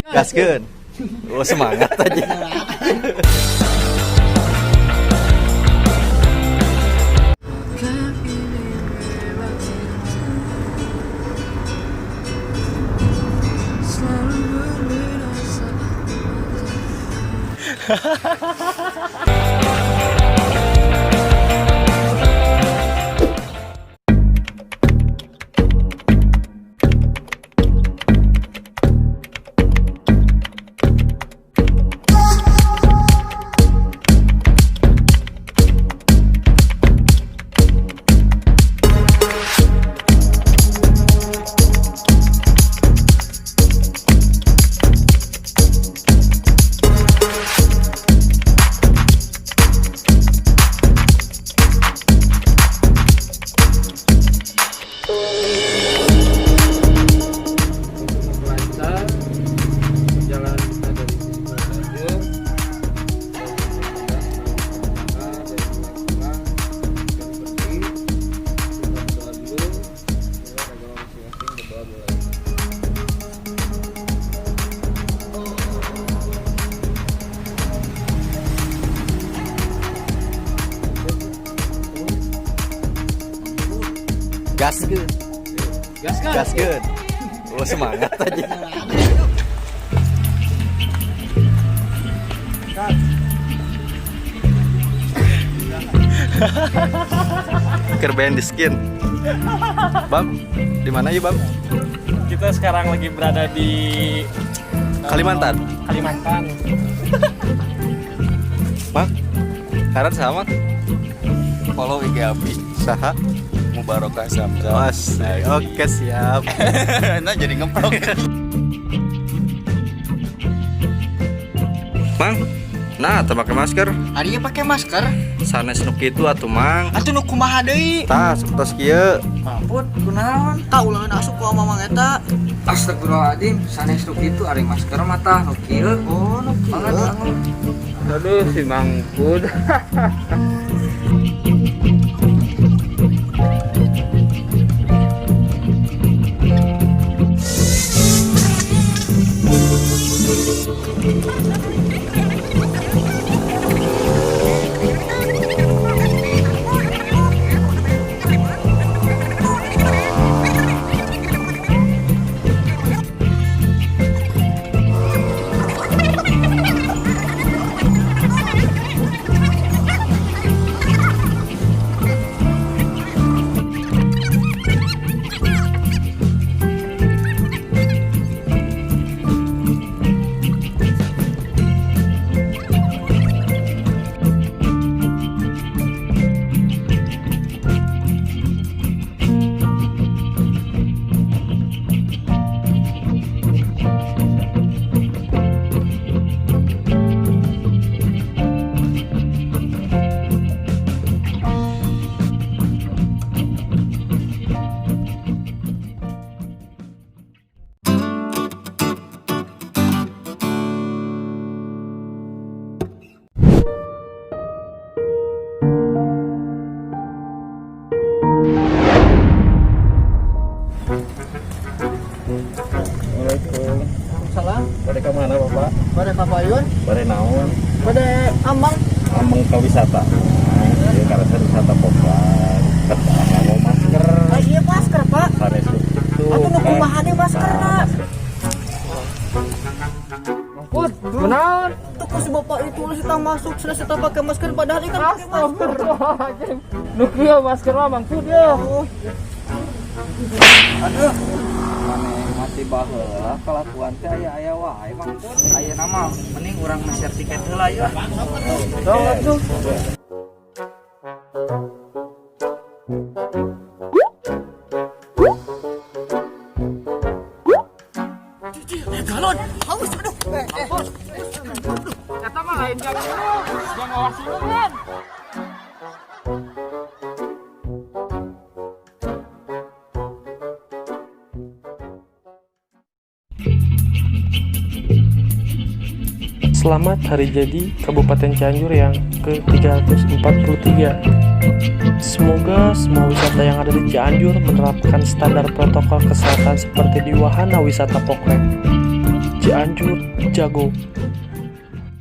Gaskeun. Oh, semangat aja. Untuk memperlancar perjalanan kita dari sini ke Cianjur dan mudah-mudahan selalu dari mulai pulang dan pergi. Kita berdoa dulu, biar agama masing-masing berdoa mulai. Gaskeun. Gaskan. Gaskeun. Oh, semangat aja. Kerben di skin. Bam, di mana ya, Bam? Kita sekarang lagi berada di Kalimantan. Kalimantan. Bang, karan sama. Follow IG Abi. Saha? Mubarokah Samsam. Mas, oke siap. Nah, jadi ngeplok. Mang, nah, teu pakai masker. Ari pakai masker. Sanes nu kitu atuh, Mang. Atuh nu kumaha deui? Tah, sapertos kieu. Mamput kunaon? Tah ulangan asup ku mamang eta. Astagfirullahaladzim, sanes nu kitu ari masker mah tah nu kieu. Oh, nu kieu. Aduh, si Mangkud. Assalamualaikum. Salam. Bade ka mana, Bapak? Bade ka payun? Bade naon? Bade amang. Ameng ka wisata. Nah, ieu karasa wisata Popang. Kedah nganggo masker. Ah, iya masker, Pak. Sanes nu kitu. Atuh nu kumaha deui maskerna? Mangkud, kunaon? Tuh ku si bapak itu ulah kita masuk, sudah kita pakai masker padahal ikan pakai masker. Astagfirullahaladzim. Nu kieu masker mah Mangkud ya. Oh, Aduh. Maneh mati baheula kelakuan teh aya-aya wae Mangkud. Ayeuna mah mending urang meser tiket heula yeuh. Sok atuh. Galon. Haus aduh. Eta mah lain jang minum, jang ngawas kan. Selamat Hari Jadi Kabupaten Cianjur yang ke-343. Semoga semua wisata yang ada di Cianjur menerapkan standar protokol kesehatan seperti di wahana wisata Pokrek. Cianjur Jago.